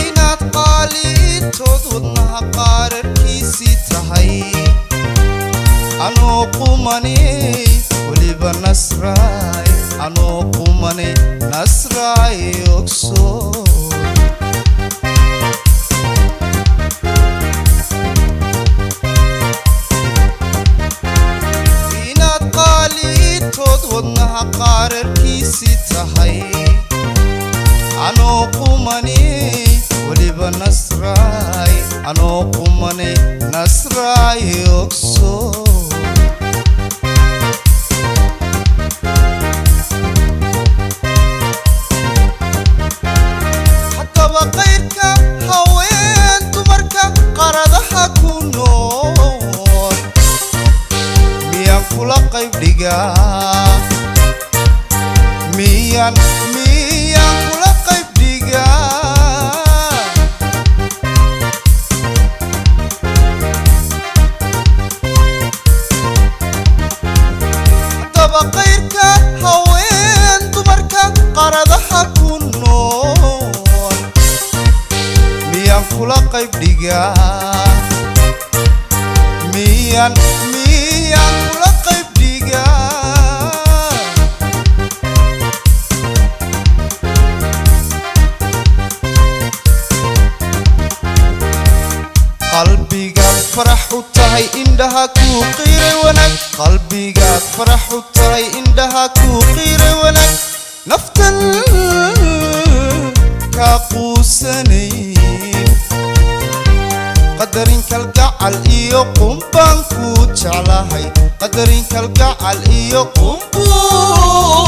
Inaad qaaliitood wadnaha qaararkiisii tahay, anuu qumanay weliba Nasraay, anuu qumanay Nasraay, ogso. Inaad qaaliitood wadnaha qaararkiisii tahay, anuu qumanay weliba Nasraay, anuu qumanay Nasraay, ogso. Haddaba qayrka haween dumarka qaradaha ku nool miyaan kula qayb dhigaa? Miyaan kula qayb dhigaa? Haddaba qayrka haween dumarka qaradaha ku nool miyaan kula qayb dhigaa? Miyaan kula qayb dhigaa? Qalbigaad farax u tahay, indhaha kuu qiiray wanaag. Qalbigaad farax u tahay, indhaha kuu qiiray wanaag. Naftan kaa quusanayn, qadarin kalgacal iyo qumbaan kuu jeclahay, qadarin kalgacal iyo qumbuu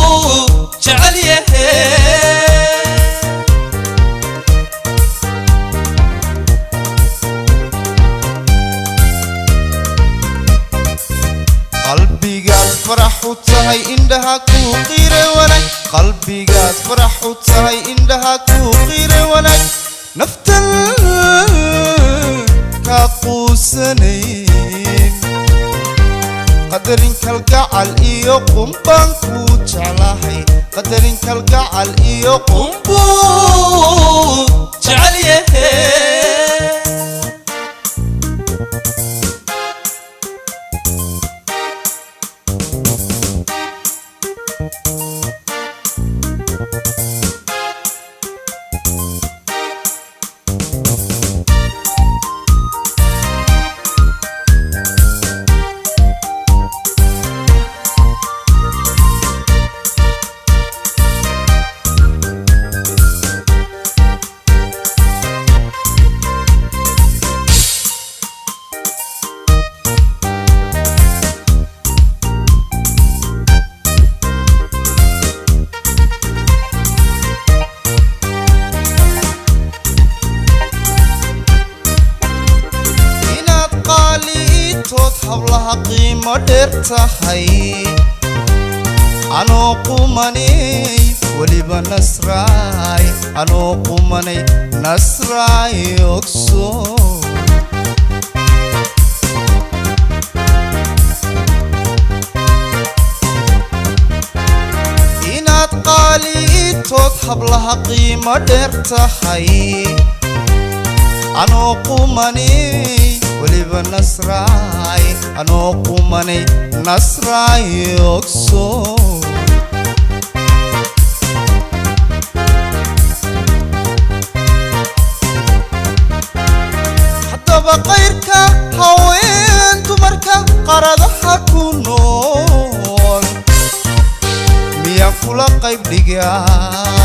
jecel yahe. Qalbigaad farax u tahay, indhaha kuu qiiray wanaag. Qalbigaad farax u tahay, indhaha kuu qiiray wanaag. Naftan kaa quusanayn, qadarin kalgacal iyo qumbaan kuu jeclahay, qadarin kalgacal iyo qumbuu jecel yahe. Inaad qaaliitood hablaha qiimo dheer tahay, anuu qumanay weliba Nasraay, anuu qumanay Nasraay, ogso. Inaad qaaliitood hablaha qiimo dheer tahay, anuu qumanay weliba Nasraay, anuu qumanay Nasraay, ogso. Haddaba qayrka haween dumarka qaradaha ku nool miyaan kula qayb dhigaa?